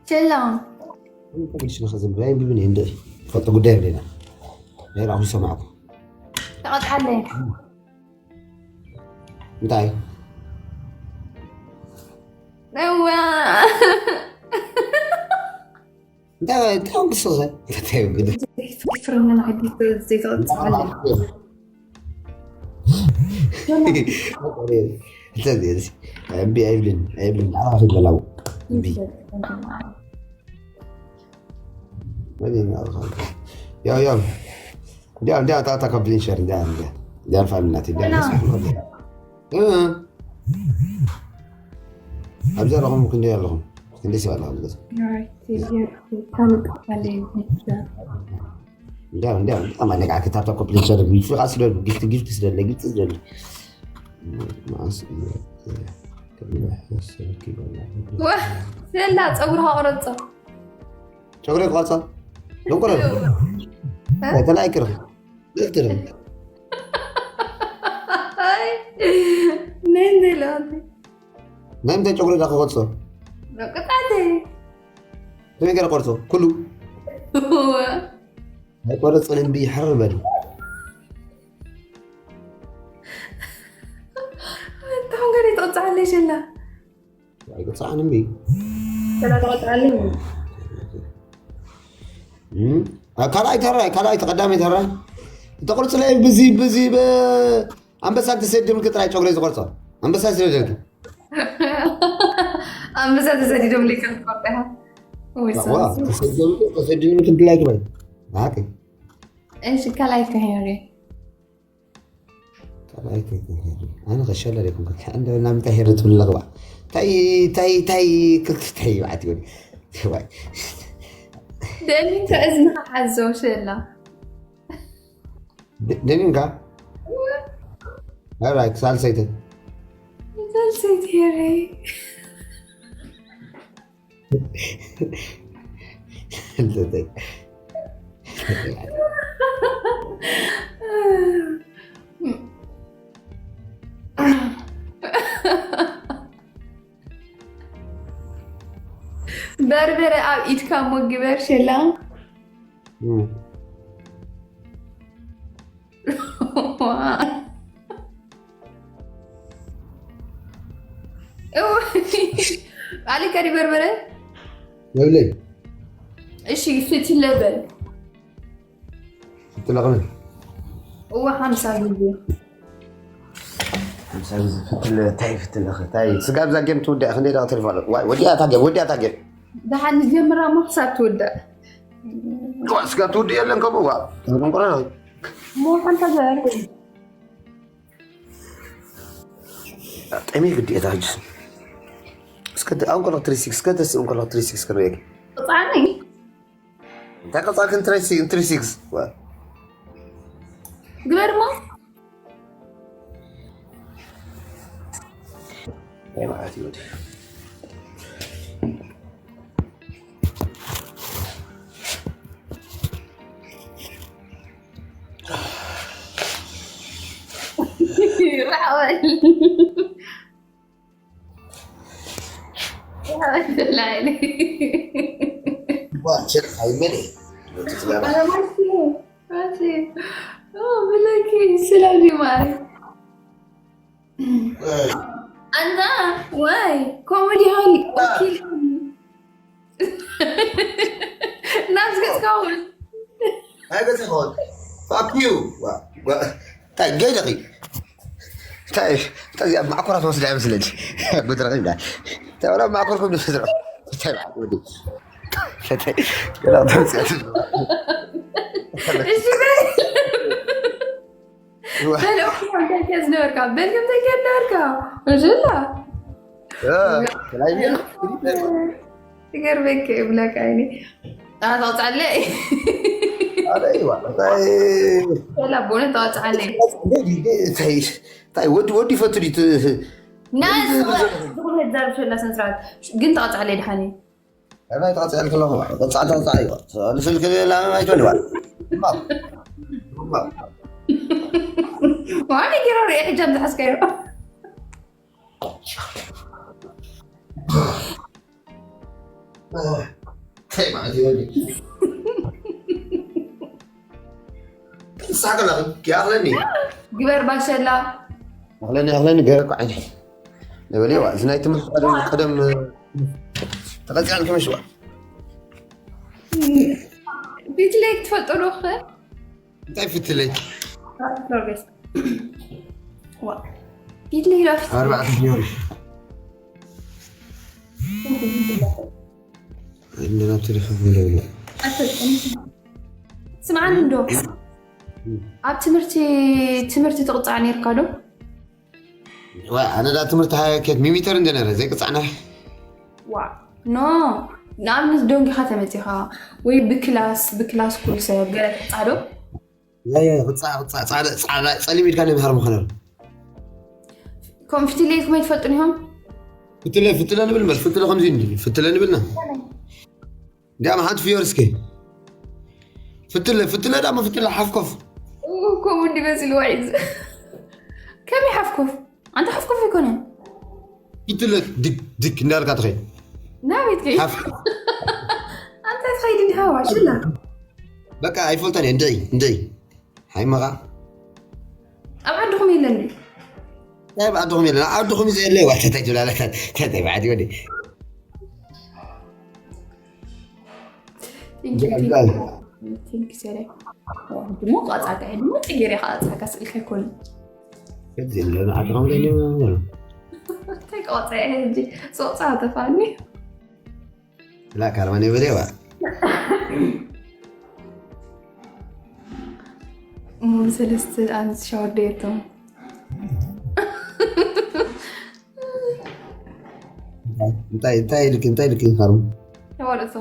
ሸላ። ሽንኻ ዝም ብላ ይንብብን እንደ ፈጥ ጉዳይ ብለና። ሌላ አሁን ሰማዕኩ። ተቐጥዓለይ። እንታይ? እዋ። እንታይ? እንታይ? ክስኸ? እንታይ? ፍርምን ዓዲ ዘይተቐጥዓለይ። እምቢ ኣይብልን፣ ኣይብልን። ኣባኺ ገላው። እምቢ። ያው፣ ያው። እንዲያ፣ እንዲያ፣ ታታ ኮምፕሊንሸር፣ እንዲያ፣ እንዲያ። እንዲያ፣ ፋሚሊ ናት፣ እንዲያ። እ። ኣብዚ ኣለኹም፣ ክንደይ ኣለኹም? ክንደይ ሰብ ኣለኹም? እንዲያ፣ እንዲያ፣ እንዲያ፣ ማነቃ፣ ክታብታ ኮምፕሊንሸር፣ ጊፍቲ፣ ጊፍቲ ስደሉ፣ ጊፍቲ፣ ጊፍቲ ስደሉ፣ ጊፍቲ ስደሉ። ዋ፣ ሸላ፣ ጸጉርኻ ቁረጾ። ጨጉሪ ክቆርጾ? ደንቆሮ። እ? ተላይ ክርኽ። ልእልቲ ደም። ኣይ፣ ነይ፣ ነይ፣ ለኣንቲ። ናይ ምንታይ ጨጉሪ ዳ ክቆርጾ? ቅጣተይ። ከመይ ገይረ ቆርጾ? ኩሉ? ኣይቆረጽን እምቢ፣ ሕር በል። እንታሁን ገለ ይትቕጻለይ ሸላ። ኣይቅጻዕን እምቢ። ተላ ትቕጻለይ። እም? አ፣ ካልኣይ ተራይ፣ ካልኣይ ተቐዳማይ ተራይ። ተቑርጽለይ ብዚ፣ ብዚ፣ ብ-፣ ኣንበሳ እንተሰዲምልኪ ጥራይ ጨጉረይ ዝቆርጾ። ኣንበሳ ስለ ደልኪ። ኣንበሳ ተሰዲዶምልኪ ክትቆርጦ ኢኻ። ወይ ዋ፣ ሰንሱ። ተሰዲዶምልኪ፣ ተሰዲዶምልኪ ድላይ ክበል። ኣኪ። እሺ፣ ካልኣይ ከሄሪ። ካልኣይ ከሄሪ። ኣነ ከሸለ ደኩም ከ-፣ እንደ ናምታ ሄሪ ትብል ለግባ። ታይ፣ ታይ፣ ታይ፣ ክክ-፣ ታይ፣ ባዕቲ ወዲ። ዋይ። ደሊንካ እዝንኻ ሓዞ ሸላ። ደ-፣ ደሊንካ? ኣራይ፣ ሳልሰይቲ። ሳልሰይቲ ሄሪ። በርበረ ኣብ ኢድካ እሞ ግበር ሸላ። እም። እው። ኣሊካ ዲ በርበረ? የብለይ። እሺ፣ ፍትለ በል። ፍትለ ከመይ? እዋ፣ ሓምሳ ግዜ። ሓምሳ ግዜ ፍትለ፣ ታይ ፍትለ፣ ታይ ስጋ ብዛ ጌም ትውዳእ፣ ክንደይ ደቂቃ ተሪፋ ኣሎ? ዋይ፣ ወዲኣታ ጌም፣ ወዲኣታ ጌም። ደሓን ንጀምራ እሞ ክሳብ ትውዳእ። ዋ፣ ስጋ ትውድእ የለን ከምኡ፣ ዋ። ተንቆራ። እሞ ሓንታ ዘር። ጠሜ ግዴታ ሕጅስ። እስከ ደ-፣ ኣንቆሎ ትሪ ሲክስ፣ እስከ ደስ ኣንቆሎ ትሪ ሲክስ ከመይ? ቅጻኒ? እንታይ ቀጻልክን ትሪ ሲክስ፣ ትሪ ሲክስ? ዋ። ግበርማ። ናይ መዓት እዩ ወዲ። ራዕበል። ራዕበል ብላይሊ። ዋ፣ ሸጥ ሃይመን። ኣረ ማሲ፣ ማሲ። ኦ፣ ብለኪ፣ ስለ ዲማይ። ኣንታ፣ ዋይ፣ ኮሜዲ ሃል፣ ዋ። ወኪል። ናብ ዝገጽካ እውን። ኣይገጽ ይኸውን። Fuck you። ዋ፣ ዋ፣ እንታይ ገይረኺ? እንታይ፣ እንታይ ኣብ ማዕኮራት ወስዳ ይመስለኒ። ጉድረኺ እንዳ። እንታይ ወላ ማዕኮርኩም ንስድሮ። እንታይ በዓል ወዲ። እንታይ፣ ገና ተውፅኦ። እሺ፣ በል። ዋ። በል፣ እኮ እንታይ ከ ዝነበርካ? በል፣ እንታይ ከ ዝነበርካ? እዝላ። እ፣ ከላይ ግን ትገርመክ እብለካ እኔ። ኣታ ተወፅዓለይ። ኣረ፣ ይዋ፣ እንታይ? ወላ ቦነ ተወፅዓለይ። እንታይ፣ እንታይ፣ ወዲ፣ ወዲ ፈቱ ዲት? ናይ ወዲ ዝኹነ፣ ዝኹነ ህዛብ ሸላ ስነ ስርዓት። ግን ተወፅዓለይ ድሓኒ። ኣባይ ተቐጽዐልኪ ኣለኹ። ቀጻዕታ ቀጻዕ እዩ። ንስልኪ ሌላ ኣይኮን ይባል። እማ፣ እማ። ዋኒ ጌሮ ርኤ ሕጃብ ዝሓዝካዮ። እንታይ ማለት እዩ? ንስሓ ከላ ይኣኽለኒ። ግበር ባሸላ። ይኣኽለኒ፣ ይኣኽለኒ፣ ገለ እኮ ዓይኒ። ንበል እዋ፣ እዚ ናይ ትምህርቲ ቀደም፣ ቀደም ተቐጺዐን ከመሽዋ። ፊትለይ ክትፈልጦ ዶ ኸ? እንታይ ፍትለይ? ፊትለይ ዶ ፊት- ኣርባዕተ ፊዮሪ። እንደና ቴሌፎን ብለው። ስምዓኒ እንዶ፣ ኣብ ትምህርቲ ትምህርቲ ትቕጻዕ ነይርካ ዶ? ዋ፣ ኣነ ዳ ትምህርቲ ሃያ ኬት ሚሚተር እንደ ነረ ዘይቅጻዕና። ዋ፣ ኖ፣ ንኣብነት ደንጊኻ ተመጺኻ ወይ ብክላስ ብክላስ ኩሉ ሰብ ገለ ትቕጻዕ ዶ? ያ ያ ቅጻ ቅጻ ጻዕዳ ጻዕዳ ጸሊም ኢድካ ንምሃር ምዃኑ። ከም ፍትለይ ከመይ ትፈልጡን ኢኹም? ፍትለ ፍትለ ንብል መስ ፍትለ ከምዚ እንዲ ፍትለ ንብልና። እንዲያም ሓንቲ ፍዮር እስኪ። ፍትለ ፍትለ ዳሞ ፍትለ ሓፍኮፍ። ከምኡ እንዲ መሲልዋ እዩ። ከመይ ሓፍኮፍ? ኣንታ ሓፍኮፍ ኣይኮነን። ፍትለ ድክ ድክ እንዳልካ ትኸይድ። ናበይ ትኸይድ? ሓፍ ኣንታ ትኸይድ እንዲኻ ዋሽላ። በቃ ኣይፈልጠን እየ። እንድዒ እንድዒ። ሃይመኻ ኣብ ዓድኹም የለን ድዩ? ናይ ኣብ ዓድኹም የለን። ኣብ ዓድኹም ዘየለ ዋ ተታይ ትብላለ። ተታይ ባዕዲ ወዲ። ድሞ ቃጻካ ድሞ ጥጌር ኢኻ ቃጻካ ስእልካ ኣይኮነ። ዘለ ዓድኹም ለለ። እንታይ ቀዋጻ ሕጂ ጾጻ ተፋኒ። لا كارما يبديوا እሞ ሰለስተ ኣንስ ሻወር ደየቶም። እንታይ እንታይ ኢልክ እንታይ ኢልክ ይፈርሙ። ተዋረሶ።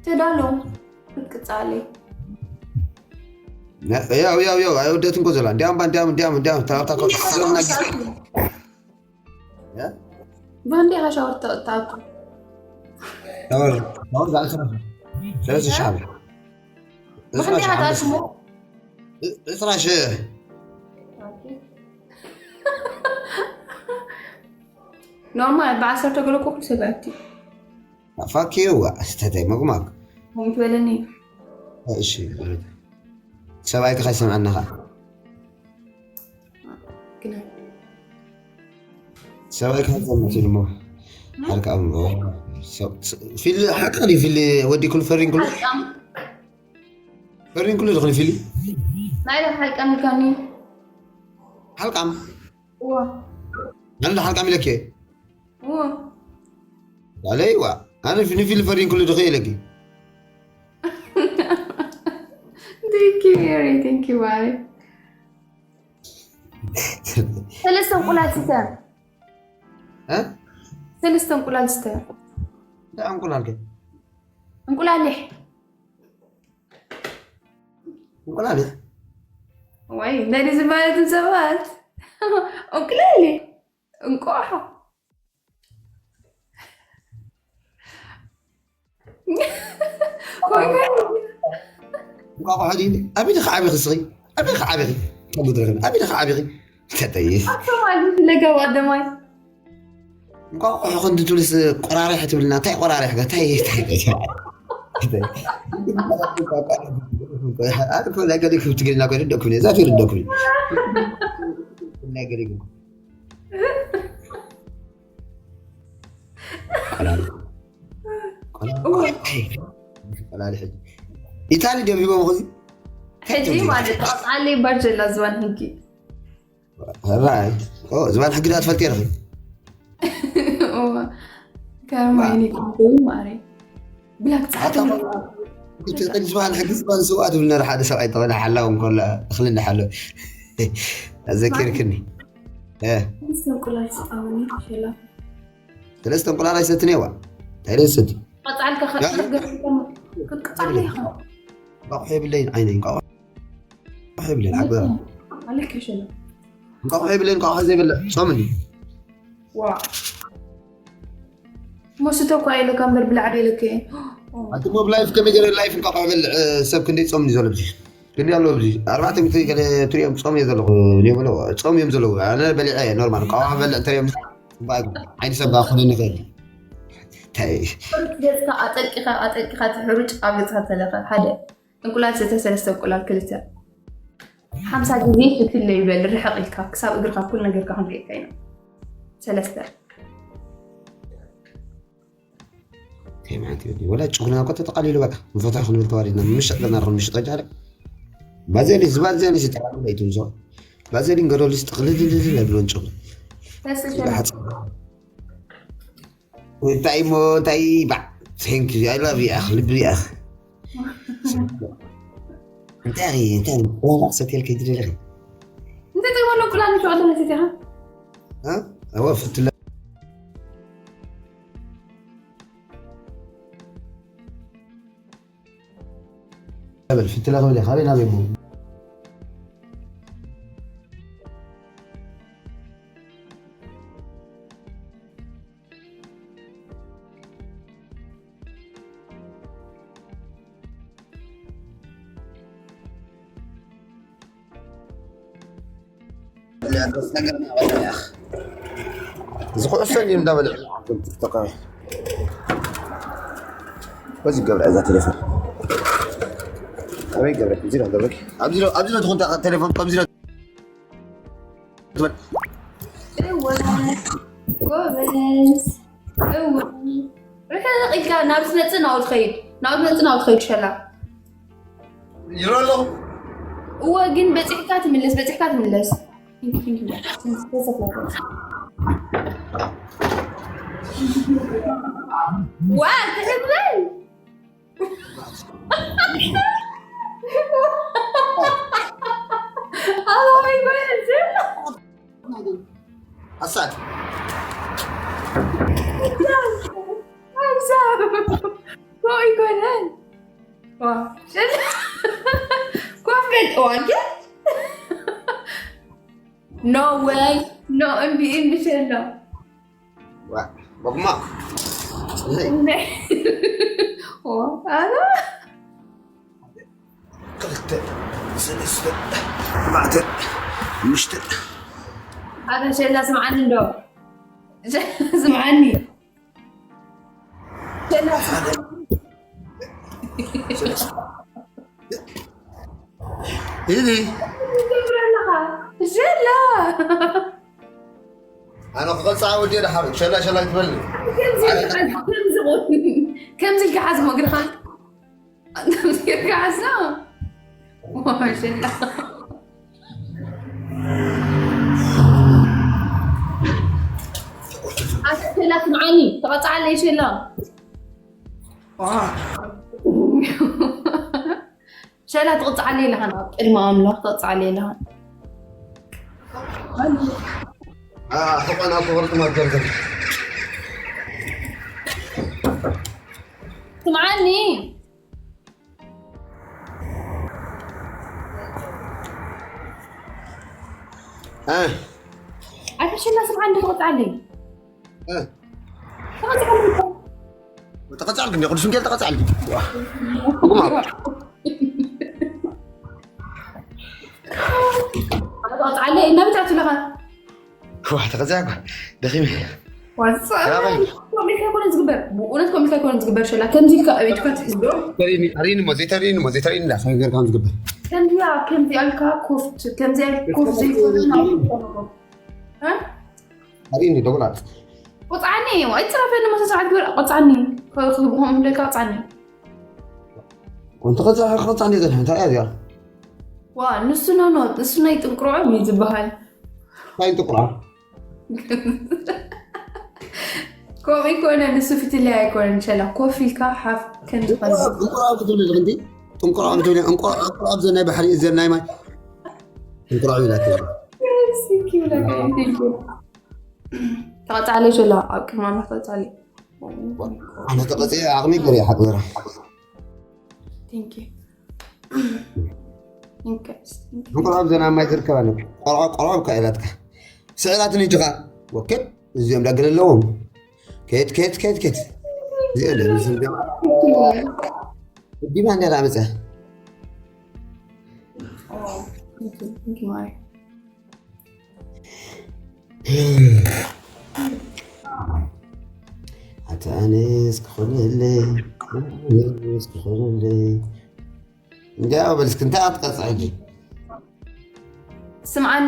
ተዳሎ ክትቅጻለይ። ያው ያው ያው አይወደትም እኮ ዘላ እንዲያም እንዲያም እንዲያም እንዲያም ታውታ እኮ ስለሆነ ጊዜ ባንዴ ሃሻወር ተእታቱ ታወር ታወር ዛልከ ሰለስተ ሺህ ዓመት ምክንያት ኣሽሞ ዕስራ ሺህ ኖርማል ብዓሰርተ ገለኮ ኩሉ ሰብኣቲ ፋኪዋ ስተተይ መጉማግ ሆም ትበለኒ እሺ ሰብኣይ ከይሰምዐና ኸዓ ግና ሰብኣይ ከይሰምዕ ኢሉ እሞ ሓርቃ እሞ ፊል ሓቃ ድዩ ፊል ወዲ ኩሉ ፈሪን ኩሉ ፈሪን ኩሉ ድኽኒ ፊል ናይ ሓቃ ንካኒ ሓልቃም እዎ ኣነ ሓልቃም ኢለኪ እዎ ኣለይዋ ኣነ ንፊል ፈሪን ኩሉ ድኽ ኢለኪ Thank you, Mary. Thank you, Mary. ሰለስተ እንቁላል ስተ እ? ሰለስተ እንቁላል ስተ እንታይ እንቁላል ከ እንቁላሊሕ እንቁላሊሕ ወይ እንደዚ ዝበለትን ሰባት እንቁላሊሕ እንቋሖ እንቋቑሖ ድዩ ኣበይ ኢኺ ዓቢኺ ስኺ ኣበይ ኢኺ ዓቢኺ ተምድረኽን ኣበይ ኢኺ ዓቢኺ ተጠይስ ኣቶማሊ ፍለጋ ባደማይ እንቋቑሖ ክንዲ ትብልስ ቆራሪሕ ትብልና እንታይ ቆራሪሕ እንታይ እንታይ ኣልኮ ናይ ገዲኩም ትግርኛ ኮይኑ ደኩም እዛ ፊልም ደኩም ናይ ገዲኩም ኢታሊ ድዮም ሂቦም ኹዚ ሕጂ ማለት ኣጣሊ ባጀላ ዝባን ህጊ ራይ ዝባን ሕጊ ዳ ትፈልጥ ኢኻ ከማይኒ ማሪ ብላክ ጻዕዳ ዝበሃል ሕጊ ዝበሃል ስውኣት ዝብል ነረ ሓደ ሰብኣይ ጠበና ሓላው እንከሎ እኽሊ እንዳሓሎ ኣዘኪርክኒ እንቁላል ስጣውኒ ሸላ ሰለስተ እንቁላል ኣይሰትን እየዋ እንታይ ደሰቲ ቀጻልካ ክትቀጻለ ኢኻ እንቋቑሖ የብለይን ዓይነይ እንቋቑሖ የብለይን ዓግበራ ኣለካ ሸላ እንቋቑሖ የብለይን እንቋቑሖ ዘይበልዕ ጾምኒ ዋ ሞስተ እኳ ኢለካ እምበር ብላዕሊ ኢለከ ኣቲ ሞብ ላይፍ ከመይ ገይረ ላይፍ እንቋቑሖ በልዕ ሰብ ክንደይ ጾምኒ ዘሎ ብዚ ክንዲ ኣለዉ ኣብዚ ኣርባዕተ ሚእቲ ገለ ትሪኦም ጾም እየ ዘለኹ። እኔ በሎ ጾም እዮም ዘለዉ። ኣነ በሊዐ እየ ኖርማል። ቃዋ በልዕ እንተሪኦም ጽባቅ ዓይኒ ሰብ ኣኹነ ንኽእል። እንታይ ገጽካ ኣጠልቂኻ ኣጠልቂኻ ትሕሩጭ ኣብ ገጽካ ተለኸ ሓደ እንቁላል ሰተ ሰለስተ እንቁላል ክልተ ሓምሳ ግዜ ፍትለ ይበል ርሕቕ ኢልካ ክሳብ እግርካ ኩሉ ነገርካ ክንሪኤካ ኢና። ሰለስተ ከይመዓንቲ ወላ ጭጉና እኮ ተጠቃሊሉ በቃ ንፈትሖ ክንብል ተዋሪድና ምሽጥ ገና ንኽንምሽጦ ጃለ ባዘሊ ዝባዘሊ ዝተቃሉ ለይቱ ንዞ ባዘሊ ንገደሉ ዝጥቅልልልል ለብሎን ጭጉ እንታይ ሞ እንታይ ባዕ thank you I love you ኣኽ ልቢ ኣኽ እንታይ እንታይ ሰትየልከ ይድልልኸ እንታይ ጠይቦ ነው እንቁላል ምሸዋለ መሴት ኢኻ እወ ፍትለ በል ፍትለ ክብል ካበይ ናበይ ሞ ዝኩዕሰን እዩ እንዳበለ በዚ ገብረ እዛ ቴሌፎን ኣበይ ገብረ እዚ ገብረ ኣብዚ ኣብዚ ትኹን ቴሌፎን ከምዚ እወ ጎበዝ እወ ርሕቕ ኢልካ ናብ ስነጽ ናው ትኸይድ ናብ ስነጽ ናው ትኸይድ ሸላ ይረ ኣለኹ እወ ግን በፂሕካ ትምለስ በፂሕካ ትምለስ ዋ ትሕትበል ኣሳድ ኣይኮነን ኮፍ በል እዋንከ no way no እምቢ እምቢ ሸሎ በማ ኣረ ክልተ ሰለስተ ኣርባዕተ ሓሙሽተ ኣረ ሸላ ስምዓኒ እንዶ ስምዓኒ ሸላ እዚ ሸላ ኣነ ክቐልፃ ወዲ ደሓር ሸላ ሸላ ትበል ከምዚ ኢልካ ሓዝሞ እግርኻ ከምዚ ኢልካ ሓዝሞ ሸላ ኣሸላ ትምዓኒ ተቐፅዓለይ ሸላ ሸላ ትቕፅዓለይ ኣለኻ ቅድሚ ኣምላኽ ትቕፅዓለይ ኣለኻ ሕቆና ክብርት ማገርገር ስምዓኒ ኣተሸላ ስምዓ እንደ ትቕፅዓለይ ተቐፃልክ እንዲ ቅዱስ ሚካኤል ተቐፃልክ ተቐፃለ እናብታቱ ለኻ ዋ ተቐፃ ደኺመ ኮሚልካ ይኮነ ዝግበር ብእውነት ኮሚልካ ይኮነ ዝግበር ሸላ ከምዚ ኢልካ ኣቤትካ ትሕዝዶ ተሪኒ ሞ ዘይተሪኒ ሞ ዘይተሪኒ ዳ ሰገር ከም ዝግበር ከምዚያ ከምዚ ኣልካ ኮፍት ከምዚ ኮፍ ዘይኮነ ተሪኒ ደጉላት ቆፃዓኒ እዩ ኣይፅረፈኒ መሰ ሰዓት ግበር ቆፃዓኒ ክብኦም ደልካ ቆፃዓኒ ወንቲ ከፃ ከፃ እንዴ ዘድሐ እንታይ እያ እዚኣ ዋ ንሱ ኖ ኖ ንሱ ናይ ጥንቁርዖ እዩ ዝበሃል እንታይ ጥቁራ ከምኡ ይኮነ ንሱ ፍትለይ ኣይኮነን ሸላ ኮፍ ኢልካ ሓፍ ከም ዝኾነ ጥንቁራ ክትብል እንዲ ጥንቁራ ክትብል እንቁራ ዘናይ ባሕሪ ዘናይ ማይ ጥንቁራ ይብላ ተቐፃለይ ሸላ ኣብ ቅድማ ተቐፃለይ ኣነ ተቐፂ ዓቕሚ ገር ሓቅዘራ እንቁላብ ዘና ማይ ዝርከብ ኣለ ቆልዖ ቆልዖ ብካ ኢላትካ ስዕላትን እጅኻ ወከል እዚኦም ዳግል ኣለዎም ኬት ኬት ኬት ኬት እዚኦም ዲማ እንዳ ዳመፀ Thank you, Mari. ኣታ ኣነስ ክኾነለይ ኣነስ ክኾነለይ እንዲያው በል እስኪ እንታይ ክትቀጽዕ ሕጂ ስምዓኒ